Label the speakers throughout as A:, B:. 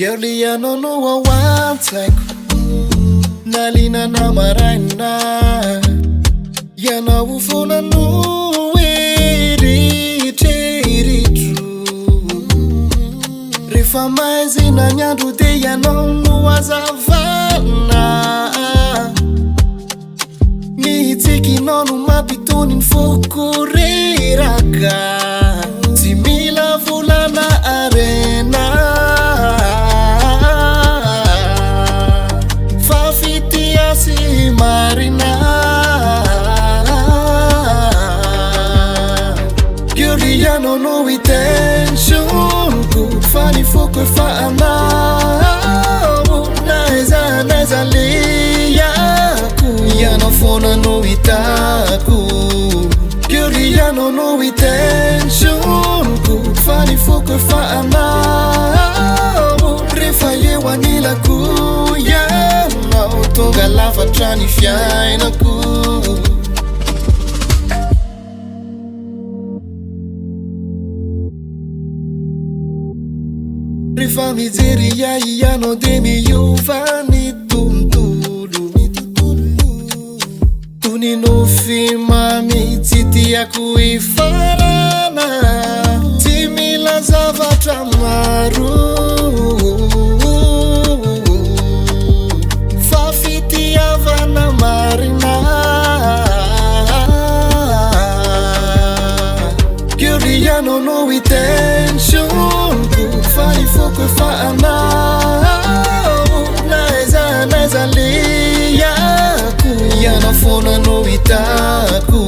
A: Girl, ianao no ao an-tsaiko, na alina na maraina. Ianao foana no eritreritro. Rehefa maizina ny andro dia ianao no hazavana. Ny tsikinao no mampitony ny foko reraka. Tsy mila vola na harena, fa fitia sy marina. Girl, ianao no intention-ko, fa ny foko efa anao. Na aiza na aiza alehako, ianao foana no hitako. Girl, ianao no intention-ko, fa ny foko efa anao. Rehefa eo anilako ianao, tonga lafatra ny fiainako. Rehefa mijery ahy ianao dia miova ny tontolo. Toy ny nofy mamy tsy tiako hifarana. Tsy mila zavatra maro, fa fitiavana marina. Girl, ianao no intention-ko, fa ny foko efa anao. Na aiza na aiza alehako, ianao foana no hitako.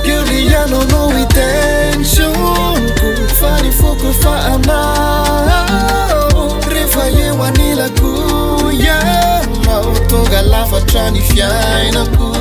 A: Girl, ianao no intention-ko, fa ny foko efa anao. Rehefa eo anilako ianao, tonga lafatra ny fiainako.